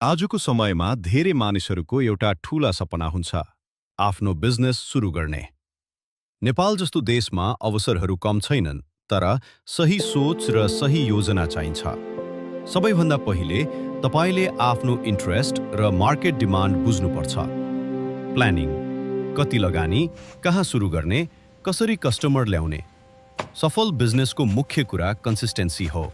आजको समयमा धेरै मानिसहरूको एउटा ठूला सपना हुन्छ आफ्नो बिजनेस सुरु गर्ने। नेपाल जस्तो देशमा अवसरहरू कम छैनन्, तर सही सोच र सही योजना चाहिन्छ। सबैभन्दा पहिले तपाईले आफ्नो इन्ट्रेस्ट र मार्केट डिमान्ड बुझ्नुपर्छ। प्लानिङ, कति लगानी, कहाँ सुरु गर्ने, कसरी कस्टमर ल्याउने। सफल बिजनेसको मुख्य कुरा कन्सिस्टेन्सी हो।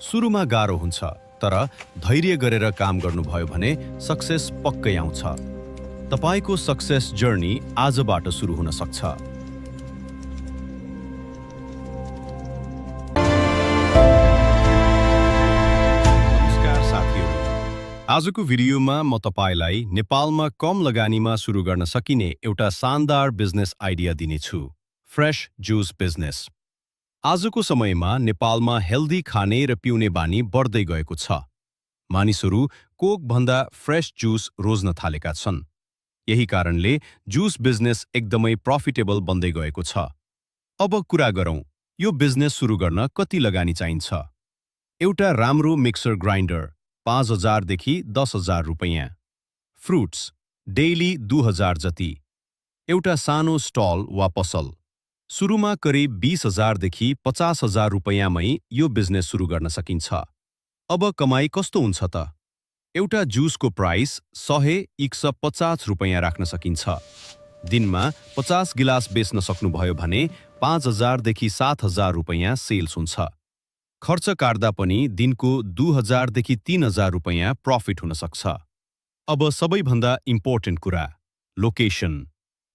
सुरुमा गाह्रो हुन्छ, तर धैर्य गरेर काम गर्नुभयो भने सक्सेस पक्कै आउँछ। तपाईको सक्सेस जर्नी आजबाट सुरु हुन सक्छ। नमस्कार साथीहरू, आजको भिडियोमा म तपाईलाई नेपालमा कम लगानीमा सुरु गर्न सकिने एउटा शानदार बिजनेस आइडिया दिनेछु, फ्रेश जुस बिजनेस। आजको समयमा नेपालमा हेल्दी खाने र पिउने बानी बढ्दै गएको छ। मानिसहरू कोक भन्दा फ्रेश जुस रोज्न थालेका छन्। यही कारणले जुस बिजनेस एकदमै प्रफिटेबल बन्दै गएको छ। अब कुरा गरौँ, यो बिजनेस सुरु गर्न कति लगानी चाहिन्छ। एउटा राम्रो मिक्सर ग्राइन्डर 5,000 देखि 10,000 रुपैयाँ। फ्रुट्स डेली 2,000 जति। एउटा सानो स्टल वा पसल। सुरुमा करिब 20,000 देखि 50,000 रुपैयाँमै यो बिजनेस सुरु गर्न सकिन्छ। अब कमाई कस्तो हुन्छ त? एउटा जुसको प्राइस 100-150 रुपैयाँ राख्न सकिन्छ। दिनमा 50 गिलास बेच्न सक्नुभयो भने 5,000 देखि 7,000 रुपैयाँ सेल्स हुन्छ। खर्च काट्दा पनि दिनको 2,000 देखि 3,000 रुपैयाँ प्रफिट हुन सक्छ। अब सबैभन्दा इम्पोर्टेन्ट कुरा, location.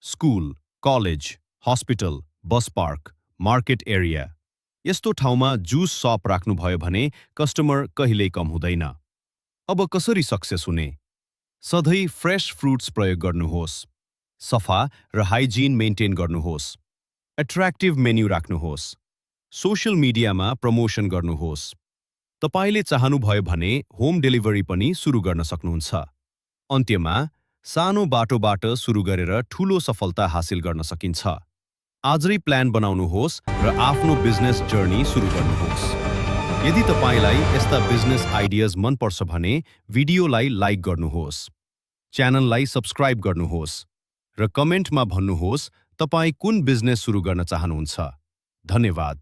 School, college, hospital, bus park, market area. यस्तो ठाउँमा जुस सप राख्नुभयो भने कस्टमर कहिल्यै कम हुँदैन। अब कसरी सक्सेस हुने? सधैँ फ्रेश फ्रुट्स प्रयोग गर्नुहोस्। सफा र हाइजिन मेन्टेन गर्नुहोस्। एट्र्याक्टिभ मेन्यु राख्नुहोस्। सोशल मिडियामा प्रमोसन गर्नुहोस्। तपाईले चाहनुभयो भने होम डेलिभरी पनि सुरु गर्न सक्नुहुन्छ। अन्त्यमा सानो बाटोबाट सुरु गरेर ठूलो सफलता हासिल गर्न सकिन्छ। आजै प्लान बनाउनुहोस् र आफ्नो बिजनेस जर्नी सुरु गर्नुहोस्। यदि तपाईलाई यस्ता बिजनेस आइडियाज मन पर्छ भने भिडियोलाई लाइक गर्नुहोस्, च्यानललाई सब्स्क्राइब गर्नुहोस् र कमेन्टमा भन्नुहोस् तपाई कुन बिजनेस सुरु गर्न चाहनुहुन्छ। धन्यवाद।